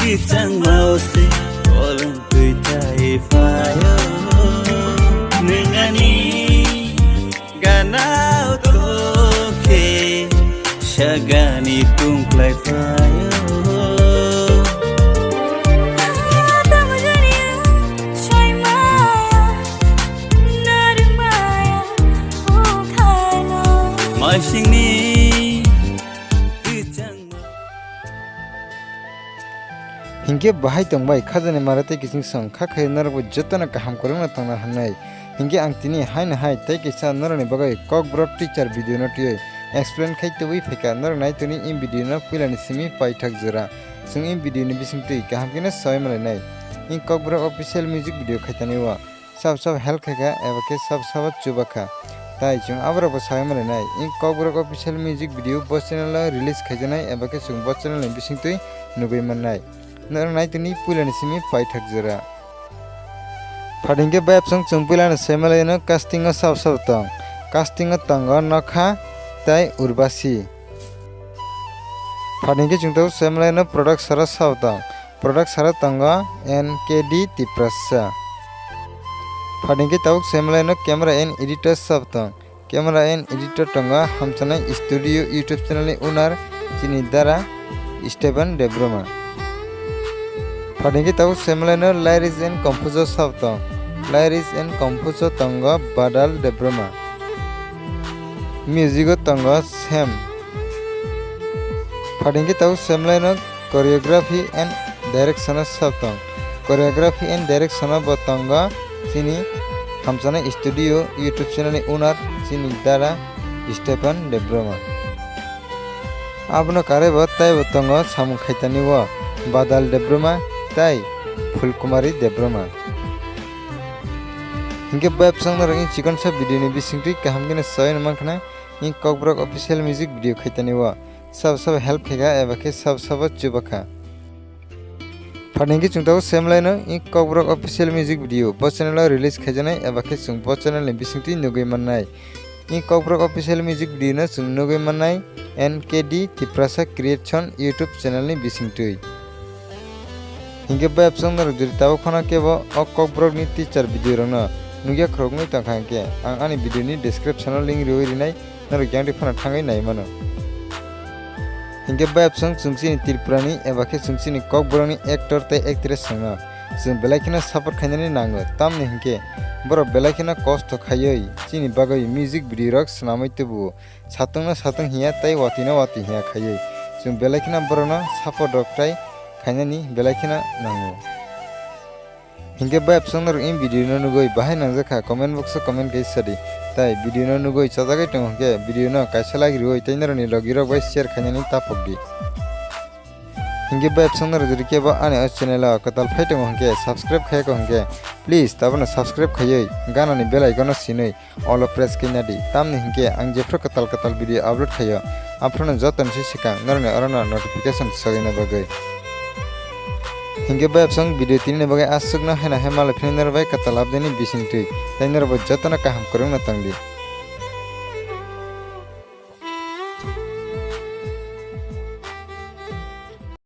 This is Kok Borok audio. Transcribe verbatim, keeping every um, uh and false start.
Kisang mau se kolong tui tai payo. Nengani ganau toke sagani tungklai payo. Masingni Hinkhe bahai tongbai khajani mara tei kiching song kha khai norokbo jotono kaham kwrwngno tongna hwnwi. Hinkhe ang tini haino hai tei kisa norokni bagwi Kokborok teacher video no twiwi explain khai tubui phaikha norok nai tongni in video no puilani simi paithak jora. Chwng in video ni bisingtwi kaham kheno soi malainai. In Kokborok official music video khaitani o. Sab sab help khaikha eba khe sab sabo chubakha. Tai chwng aborokbo saui manlainai. In Kokborok official music video bo channel o release khaijaknai eba khe chwng bo channel ni bisingtwi nugui mannai. Norok nai tini puilani simi paithak jora. Phatingkhe bayapsong chwng puilano saimanlaino casting o sab sabo tong. Casting o tongo Nokha tai Urbasi. Phatingkhe chwng tabuk saimanlaino producer o sabo tong. Producer o tongo N K D Tiprasa. Phatingkhe tabuk saimanlaino camera and editor sabo tong. Camera and editor tongo Hamchanai Studio YouTube channel ni owner chini dara Stephen Debroma. Phatingkhe tabuk saimanlaino lyrics and composer sabo tong. Lyrics and composer tongo Badal Debroma. Music o tongo Sam. Phatingkhe tabuk saimanlaino choreography and direction o sabo tong. Choreography and direction o bo tongo chini Hamchanai Studio YouTube channel ni owner chini dara Stephen Debroma. Abono karwi bo teibo tongo samung khaitani o Badal Debroma tai Phulkumari Debroma. Hinkhe bayapsong norok in chikonsa video ni bisingtwi kaham kheno soi mankha. In Kokborok official music video khaitani o sabo sabo help khaikha eba khe sabo sabo chubakha. Phatingkhe chwng tabuk saimanlaino in Kokborok official music video bo channel o release khaijaknai eba khe chwng bo channel ni bisingtwi nugui mannai. In Kokborok official music video no chwng nugui mannai N K D Tiprasa Creation YouTube channel ni bisingtwi. Hinkhe bayapsong norok jodi tabuk phano kebo o Kokborok ni teacher video rokno nugya khoroknwi tongkha hinkhe ang ani video ni description o link riwi rinai norok yang di phano thangwi nai mano. Hinkhe bayapsong chwng chini Tripura ni eba khe chwng chini Kokborok ni actor tei actress rokno chwng belai kheno support khainani nango tamni hinkhe borok belai kheno kosto khaiwi chini bagwi music video rok swnamwi tubuo. Satungno satung hiya tei watwino watwi hiya khaiwi chwng belai kheno borokno support rok tei khainani belai kheno nango. Hinkhe bayapsong norok in video no nugui bahai nangjakha comment box o comment khe sadi. Tai video no nugui chajagwi tongo hinkhe video no kaisa like riui tei norokni logi rok bai share khainani tapok di. Hinkhe bayapsong norok jodi kebo ani o channel o kwtal phai tongo hinkhe subscribe khaiyako hinkhe please tabono subscribe khaiwi ganani bell icon no sinui all o press khaina di, tamni hinkhe ang jephru kwtal kwtal video upload khaio, aphruno joto ni se swkang norokni orono notification sogwina bagwi. Hinkhe bayapsong video tini ni bagwi aswkno haino hai malai phini norok bai kwtal update ni bisingtwi, tei norok bo jotono kaham kwrwngno tongdi.